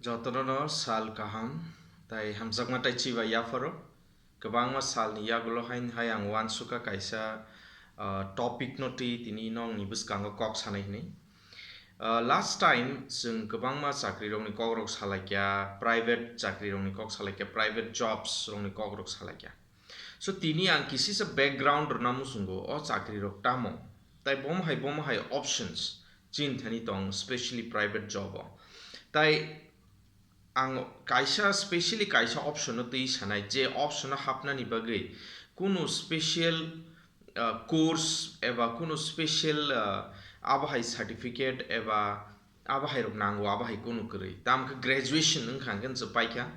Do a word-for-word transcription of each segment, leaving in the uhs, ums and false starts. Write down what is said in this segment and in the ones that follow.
Jotono no sal kaham, tai hamjakma tai chiba yapharo. Kwbangma salni yagulo hain hai ang uansukha kaisa, ah, topic no twi tini nongni bwskango kok sanai hwnwi. Ah, last time chwng kwbangma chakri rokni kok rok salaikya, private chakri rokni kok salaikya, private jobs rokni kok rok salaikya. So tini ang kisisa background rwna muchungo o chakri rok tamo, tai bomo hai bomo hai options chini thani tong, specially private job o. Tai ang kaisa specially kaisa option no twi sanai, je option no hapnani bagwi kunu special, ah, course eba kunu special, ah, abo hai certificate eba abo hai rok nango, abo hai kunu kwrwi. Tamo khe graduation wngkha hwnkhe se paikha,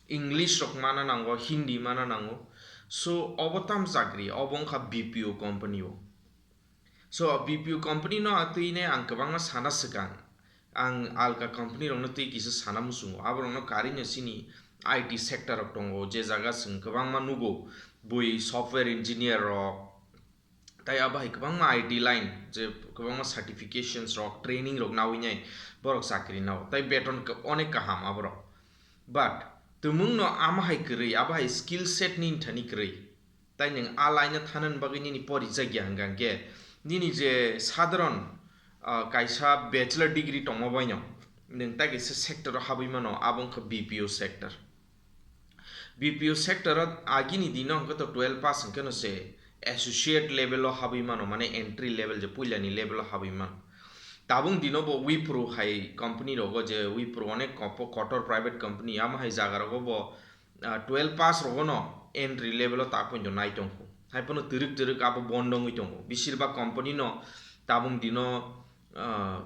English rok mana nango, Hindi mana nango. So obo tam chakri, obo wngkha B P O company o. So B P O company no atwi ne ang kwbangma sana swkang. Ang alka company rokno twi kisa sana muchungo. Aborokno karino chini I T sector rok tongo, je jaga chwng kwbangma nugo, bui software engineer rok, tai abo hai kwbangma I T line, je kwbangma certifications rok, training rok nawi nai borok chakri nao, tai beton ka-, onek kaham aborok. But twmwng no amo hai kwrwi, abo hai skill set ni thani kwrwi. Tai nwng a line o thanani bagwi nini porijakya hwnkha hwnkhe, nini je sadharon, ah, kaisa bachelor degree tongma baino nwng tai kaisa sector o habwi mano, abo wngkha B P O sector. B P O sector o agini dino hwnkhe to twelve pass hwnkhe no se associate level o habwi mano, mane entry level je puilani level o habwi mano. Tabuk dino bo Wipro hai company rogo, je Wipro onek kopo-, kotor private company, amo hai jaga rogo bo, ah, twelve pass rogo no entry level o ta pointo nai tongkho. Hai phano twrwk twrwk abo bondo wngwi tongo. Besirbak company no tabuk dino, ah,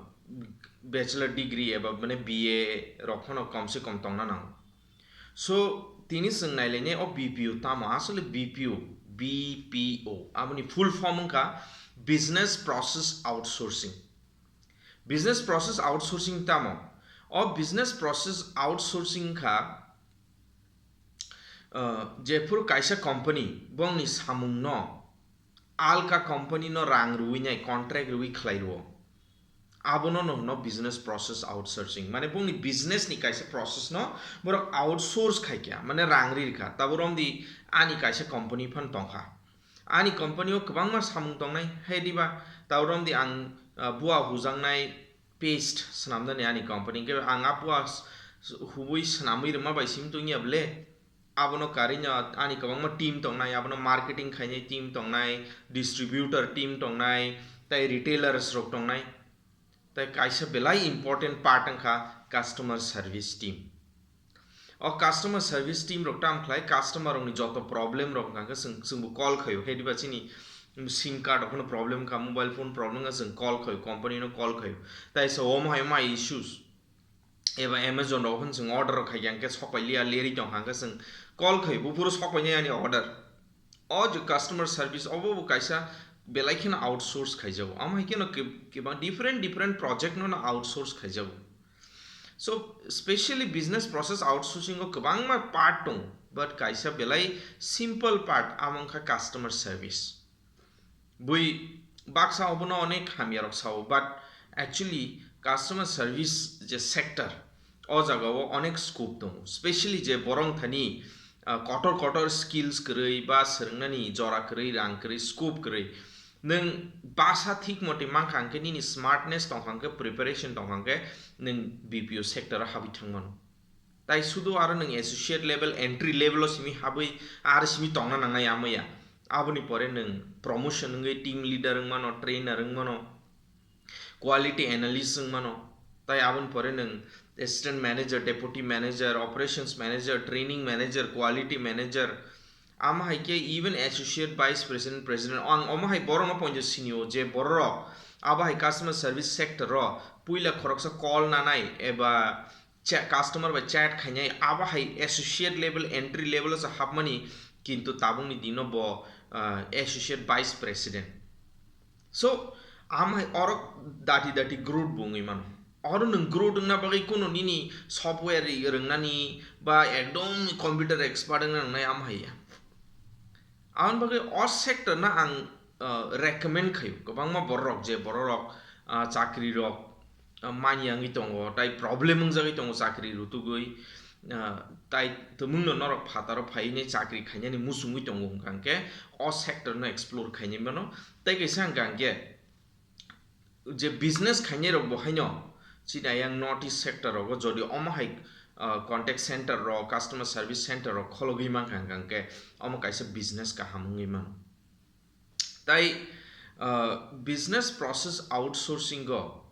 bachelor degree eba mane B A rok phano kom se kom tongna nango. So tini chwng nailainai o B P O tamo, asole B P O, B P O aboni full form wngkha Business Process Outsourcing. Business Process Outsourcing tamo? O business process outsourcing kha, uh, jephuru kaisa company bongni samungno alka company no rang rwui nai, contract rwui khlai rwo, abono no hwno business process outsourcing, mane bongni business ni kaisa process no borok outsource khai kha, mane rang ri rikha, tabo romdi ani kaisa company phan tongkha, ani company o kwbangma samung tongnai, hai diba, tabo romdi ang, ah, bua hujaknai paste swnamnani ani company, hwnkhe ang a bua s-, hubui swnamwi rwma bai simi tongya ble, abono karino ani kwbangma team tongnai, abono marketing khainai team tongnai, distributor team tongnai, tei retailers rok tongnai. Tei kaisa belai important part wngkha customer service team. O customer service team rok tam khlai, customer rokni joto problem rok wngkha khe chwng, chwngbo call khaio, hai diba chini sim card rok phano problem wngkha, mobile phone problem wngkha, chwng call khaio, company no call khaio. Tai se omo hai ma issues. Eba Amazon rok phano chwng order rok khai khe sokpai liya, leri tong kha khe chwng call khai, buphuru sokpai nai ani order. O je customer service, obo bo kaisa belai kheno outsource khaijago. Amo hai kheno ke-, kebang different, different project no, no outsource khaijago. So, specially business process outsourcing o kwbangma part tong, but kaisa belai simple part, amo wngkha customer service. Bui baksa obono onek hamyarok sao, but actually customer service je sector, o jagao onek scope tongo, specially je borok thani, ah, kotor kotor skills kwrwi ba swrwngnani jora kwrwi, rang kwrwi, scope kwrwi, nwng basa thik mote mankha hwnkhe, nini smartness tongkha hwnkhe, preparation tongkha hwnkhe, nwng B P O sector o habwi thangmano. Tai sudu aro nwng associate level, entry level o simi habwi aro simi tongna nangnai amaya. Aboni pore nwng promotion wngwi team leader wngmano, trainer wngmano, quality analyst wngmano. Tai aboni pore nwng assistant manager, deputy manager, operations manager, training manager, quality manager. Amo hai khe even associate vice president, president, ang omo hai borokno poinjo sinio je bororok abo hai customer service sector o puila khoroksa call nanai eba cha-, customer bai chat khainai, abo hai associate level, entry level o se hapmani, kintu tabukni dino bo, ah, associate vice president. So, amo hai orok dati dati growth bo wngwi mano. Oro nwng growth wngna bagwi kunu nini software ri-, rwngnani ba ekdom computer expert wngna nangnai amo hai ya. Aboni bagwi o sector no ang, ah, recommend khaio kwbangma bororok, je bororok, ah, chakri rok, ah, manya wngwi tongo, tai problem wngjagwi tongo chakri rutugwi, ah, tai tumungno norok phataro phainai chakri khainani muchungwi tongo hwnkha hwnkhe o sector no explore khainai mano. Tai kaisa hwnkha hwnkhe je business khainai rok bo haino chini ayang North East sector rogo jodi omo hai, ah, contact center rok, customer service center rok khologwi mankha hwnkha hwnkhe omo kaisa business kaham wngwi mano. Tai, ah, business process outsourcing o,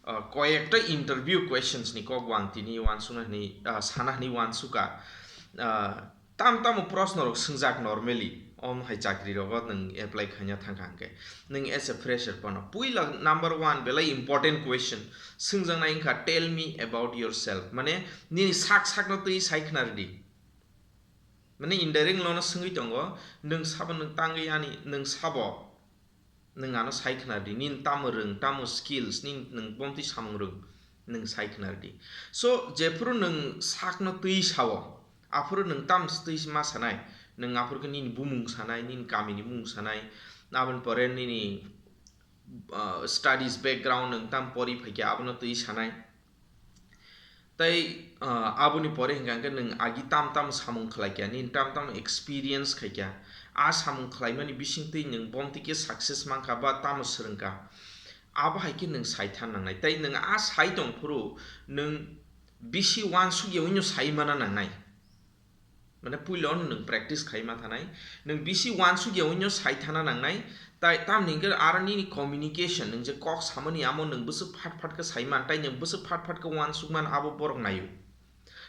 ah, koyekta interview questions ni kok bo ang tini uansukna hwnwi, ah, sana hwnwi uansukha. Ah, tam tamo proshno rok swngjak normally, omo hai chakri rogo nwng apply khaina thangkha hwnkhe, nwng as a fresher phano puila number one belai important question swngjaknai wngkha, "Tell me about yourself." Mane nini sak sakno twi sai khna rwdi. Mane indirect nono swngwi tongo, "Nwng sabo nwng tangwi ani, nwng sabo?" Nwng ano sai khna di, nini tamo rwng, tamo skills, nini nwng bomtwi samung rwng, nwng sai khna di. So, jephuru nwng sakno twi sao, aphuru nwng tamo twi ma sanai, nwng aphuru khe nini bumung sanai, nini kamini bumung sanai, aboni pore nini, ah, studies background nwng tam pori phaikha abono twi sanai. Tai, ah, aboni pore hwnkha hwnkhe nwng agi tam tam samung khlaikha, nini tam tam experience khaikha, a samung khlaimani bisingtwi nwng bomtwi khe success mankha ba tamo swrwngkha, abo hai khe nwng sai than nangnai. Tai nwng a sai tong phuru nwng bisi uansuk yaui no sai mana nangnai. Mane puila ono nwng practice khai ma thanai, nwng bisi uansuk yaui no sai thana nangnai, tai tamni hwnkhe aro nini communication, nwng je kok samani amo nwng bwswk phat phat khe sai man, tai nwng bwswk phat phat khe uansuk man abo borok naio.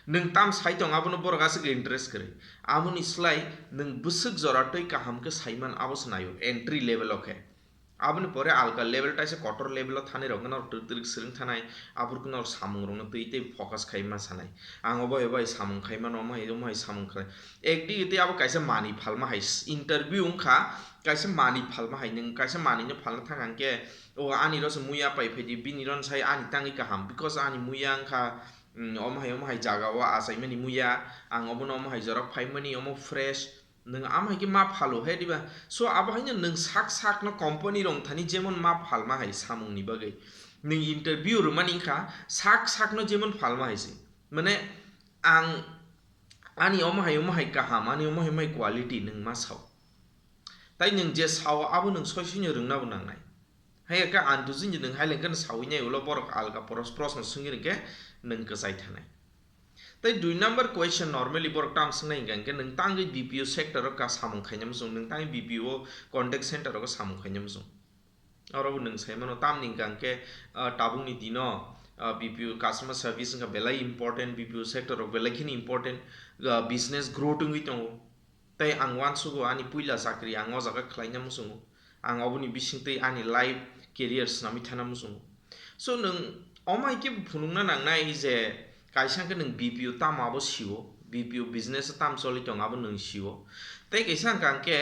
Nwng tam sai tong abono borok aswk interest kwrwi, amoni slai nwng bwswk jora twi kaham khe sai man abo se naio entry level o khe. Aboni pore alka level taisa kotor level o thani rok no twrwk twrwk swrwng thanai, aphuru khe norok samung rok no twi tei focus khai ma sanai. Ang obo ebo hai samung khai mano, omo hai omo hai samung khlai. Ekdi tei abo kaisa manwi phalma hai s-, interview wngkha, kaisa manwi phalma hai, nwng kaisa manwi no phalna thang hwnkhe, o ani ro se muya pai phaidi, bini ro sai ani tangwi kaham, because ani muya wngkha, mm, omo hai omo hai jaga o achaimani muya, ang obono omo hai jorok phaimani, omo fresh, nwng amo hai khe ma phalo he diba? So abo haino nwng sak sak no company rok thani jemon ma phalma hai samung ni bagwi. Nwng interview rwmani wngkha sak sak no jemon phalma hai se. Mane ang ani omo hai omo hai kaham, ani omo hai omo hai quality nwng ma sao. Tai nwng je sao abo nwng soi soi no rwngna bo nangnai. Hai khe ang dujin je nwng hai lengkhe no sawi nai ulo borok alka poros proshno swngwi rwngkhe nwng kwchai thanai. Tai dui number question normally borok tam swngnai hwnkha hwnkhe nwng tangwi B P O sector o ka samung khaina muchung, nwng tangwi B P O contact center o samung khaina muchung. Oro bo nwng sai mano tamni hwnkha hwnkhe, ah, tabukni dino, ah, B P O customer service wngkha belai important, B P O sector rok belai kheno important, ah, business growth wngwi tongo. Tai ang uansugo ani puila chakri ang o jaga khlaina muchungo. Ang oboni bisingtwi ani life career swnamwi thana muchungo. So nwng omo hai khe phunukna nangnai je kaisa khe nwng B P O tamo abo sio, B P O business tam choli tong abo nwng sio. Tai kaisa hwnkha hwnkhe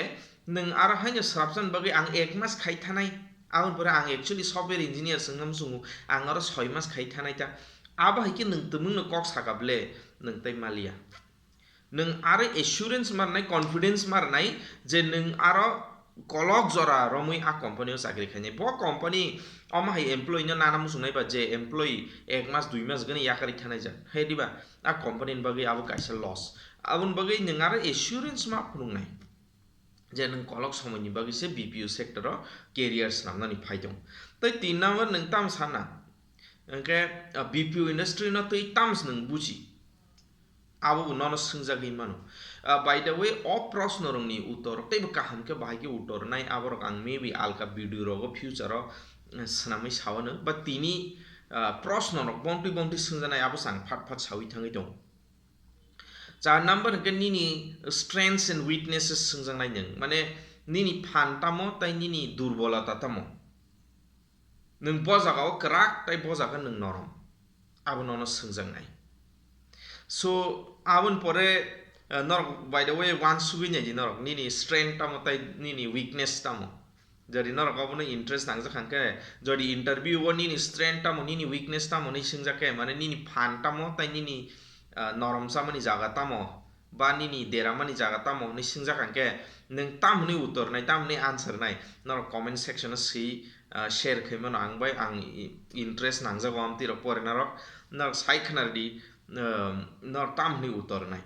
nwng aro haino swrapjani bagwi ang ek mas khai thanai. Aboni pore ang actually software engineer se wngna muchungo, ang aro soi mas khai thanai ta. Abo hai khe nwng twmwngno kok saka ble nwng tai maliya. Nwng aro assurance ma rwnai, confidence ma rwnai je nwng aro kolok jora romwi a company o chakri khainai. Bo company omo hai employee no nana muchungnai ba je employee ek mas dui mas gwnwi yakarwi thanai jak. Hai diba? A company ni bagwi abo kaisa loss. Aboni bagwi nwng aro assurance ma phunuknai je nwng kolok somoi ni bagwi se B P O sector o career swnamnani phai tongo. Tai tin number nwng tamo sana? Hwnkhe, ah, B P O industry no twi tamo se nwng buji? Abo bo nono swngjagwi mano. Ah, by the way, o proshno rokni uttor teibo kaham khe bahai khe uttor nai, aborok ang maybe alka video rogo future o, eh, swnamwi sawano. But tini, ah, proshno rok bontwi bontwi swngjaknai abo se ang phat phat sawi thangwi tongo. Char number hwnkhe nini strengths and weaknesses swngjaknai nwng. Mane nini phan tamo tai nini durbolota tamo? Nwng bo jaga o kwrak tai bo jaga nwng norom. Abo nono swngjaknai. So, aboni pore, eh, norok, by the way, uansugwi naidi norok, nini strength tamo tai nini weakness tamo. Jodi norok obono interest nangjak kha khe, jodi interview o nini strength tamo, nini weakness tamo hinwi swngjak khe, mane nini phan tamo tai nini, ah, norom chamani jaga tamo, ba nini deramani jaga tamo hinwi swngjak kha khe, nwng tamo hinwi uttor nai, tamo hinwi answer nai, norok comment section o swi, ah, share khaimano ang bai, ang i-, interest nangjago amtwi rok porinarok, norok sai khwnardi, um, norok tam hwnwi utor nai.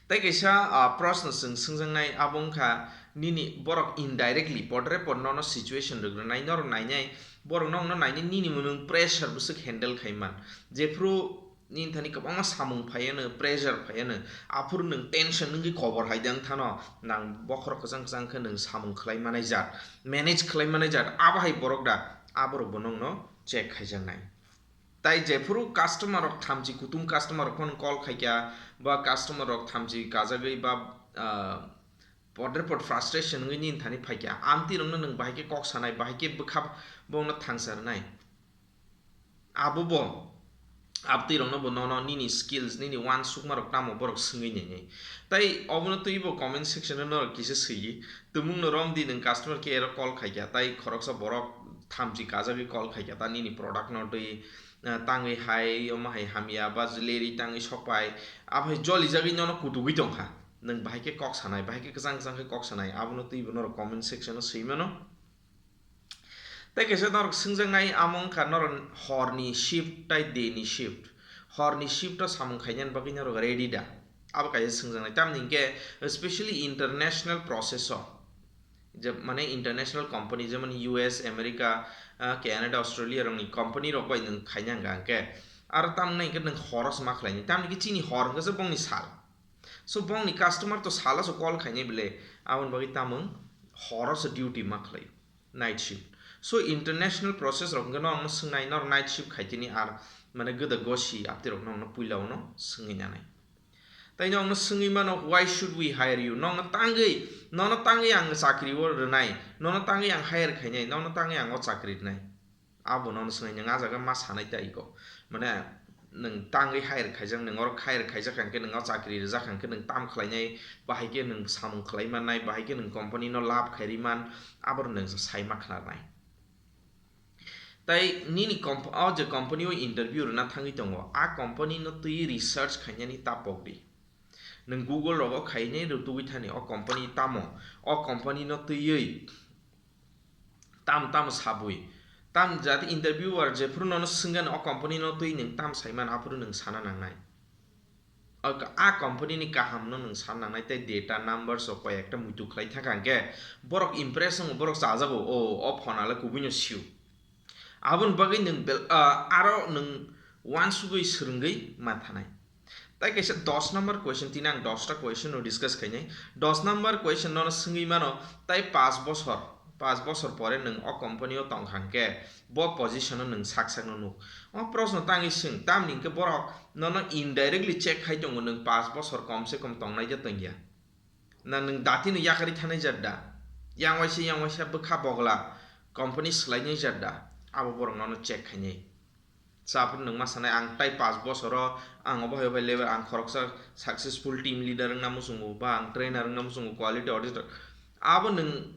Tei kaisa, ah, proshno chwng swngjaknai abo wngkha, nini borok indirectly podre pod nono situation rwgwrwnai, norok nainai, borok nokno nainai nini mwnwng pressure bwswk handle khaiman. Jephru nini thani kwbangma samung phaiano, pressure phaiano, aphuru nwng tension wngwi kobor hai de wngthano, nang bokhorok kwchang kwchang khe nwng samung khlai manai jat, manage khlai manai jat, abo hai borok da, aborok bo nokno check khaijaknai. Tai jephuru customer rok thamchi kutung customer rok phano call khaikha, ba customer rok thamchi kajagwi ba, ah, podre pod frustration wngwi nini thani phaikha, amtwi rokno nwng bahai khe kok sanai, bahai khe bwkha bongno thangsa rwnai. Abo bo abtwi rokno bo nono nini skills, nini uansukma rok tamo borok swngwi nini. Tai obono twi bo comment section o norok kisa swiwi, tumung no rom di nwng customer care o call khaikha, tai khoroksa borok thamchi kajagwi call khaikha, ta nini product no twi, ah, tangwi hai, omo hai hamya, ba leri tangwi sokpai, abo hai jolijagwi nono kutugwi tongkha. Nwng bahai khe kok sanai, bahai khe kwchang kwchang khe kok sanai, abono twi bo norok comment section o swi mano. Tei kaisa norok swngjaknai amo wngkha norok horni shift tai dini shift. Horni shift o samung khainani bagwi norok ready da? Abo kaisa swngjaknai. Tamni hinkhe specially international process o, je, mane international company, jemon U S, America, ah, Canada, Australia rokni company rok bai nwng khaina hwnkha hwnkhe, aro tamni hinkhe nwng horo se ma khlainai. Tamni hinkhe chini hor hwnkhe se bongni sal. So bongni customer to salo se call khainai bele, aboni bagwi tamung horo se duty ma khlai. Night shift. So international process rok hwnkhe norokno swngnai, norok night shift khaitini ar mane gwda gosi aptirok norokno puila uno swngwi nanai. Tai norokno swngwi mano, "Why should we hire you?" Nokno tangwi, nono tangwi ang chakri o rwnai, nono tangwi ang hire khainai, nono tangwi ang o chakri rwnai. Abo nono swngnai, nwng a jaga ma sanai tai ko. Mane nwng tangwi hire khaijak, nwng oro hire khaijak hwnkhe, nwng o chakri rijak hwnkhe, nwng tam khlainai, bahai khe nwng samung khlai mannai, bahai khe nwng company no lab khairi man, aboro nwng sai ma khnarnai. Tai nini comp-, o je company o interview rwna thangwi tongo, a company no twi research khainani ta pokdi. Nwng Google rogo khainai rwtugwi thani o company tamo, o company no twiwi tam tam sabwi. Tam jate interviewer jephuru nono swngani o company no twi nwng tam saiman aphuru nwng sana nangnai. A, a company ni kaham no nwng sana nangnai tei data numbers o koi ekta muitu khlai thangkha hwnkhe borok impress wngo, borok chajago, "O, o phone ale kubui no sio." Aboni bagwi nwng bel-, ah, aro nwng uansugwi swrwngwi ma thanai. Tai kaisa dos number question, tini ang dos ta question no discuss khainai. Dos number question nono swngwi mano, tai paanch bosor, paanch bosor pore nwng o company o tong kha hwnkhe, bo position o nwng sak sak no nuk. O proshno tangwi swng, tamni hwnkhe borok nono indirectly check khai tongo, nwng paanch bosor kom se kom tongnai de tongya. Na nwng dati no yakarwi thanai jat da? Yang waisa, yang waisa bwkha bogla company swlainai jat da? Abo borok nono check khainai. Sa aphuru nwng ma sanai, "Ang tai paanch bosoro ang obo hai obo hai level, ang khoroksa successful team leader wngna muchungo, ba ang trainer wngna muchungo, quality auditor." Abo nwng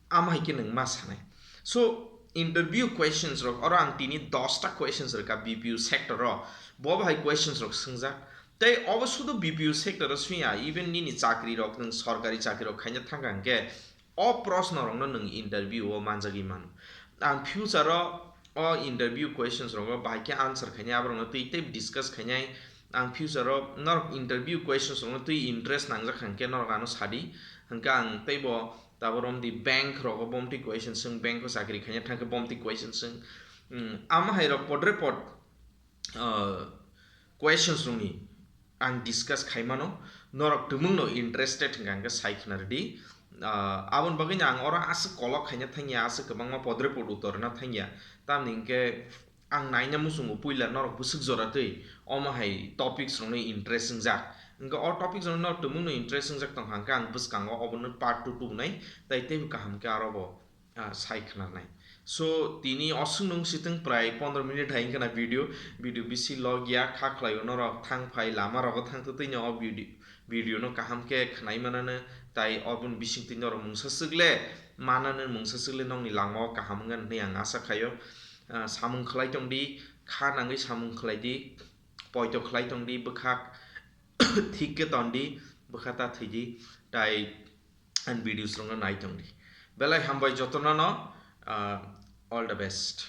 ama hai khe nwng ma sanai. So, interview questions rok, oro ang tini dos ta questions rwkha B P O sector o, bo bahai questions rok swngjak. Tei obo sudu B P O sector o swiya, even nini chakri rok, nwng sorkari chakri rok khaina thangkha hwnkhe, o proshno rokno nwng interview o manjagwi mano. Ang future o, o interview questions rogo bahai khe answer khainai, aborokno twi tei discuss khainai. Ang future o norok interview questions rokno twi interest nangjak hwnkhe norok ano sadi, hwnkhe ang teibo tabuk romdi bank rogo bomtwi question swng, bank o chakri khaina thangkhe bomtwi question swng. Hmm, ama hai rok podre pod, ah, questions rokni ang discuss khaimano, norok tumungno interested hwnkha hwnkhe sai khna rwdi. Ah, aboni bagwino ang oro aswk kolok khaina thangya, aswk kwbangma podre pod utor rwna thangya, tamni hwnkhe ang naina muchungo puila norok bwswk jora twi omo hai topics rokno interest wngjak. Hwnkhe o topics rokno norok tumungno interest wngjak tongkha hwnkhe ang bwskango obono part two tubunai, tai teibo kaham khe aro bo ah, sai khwnanai. So, tini oswk nung sitwng prai pondro minute hai wngkha na video, video bisi log ya, kha khlaio norok thang phai lama rogo thang twtwi no o video, video no kaham khe khwnai manano, tai oboni bisingtwi norok mungsa swk le manano, mungsa swk le nokni langmao kaham wngkha hwnwi ang asa khaio. Ah, samung khlai tong di, kha nangwi samung khlai di, poito khlai tong di, bwkha thik khe ton di, bwkha ta thwi di, tai ani videos rokno nai tong di. Belai hambai jotono no, Ah, all the best.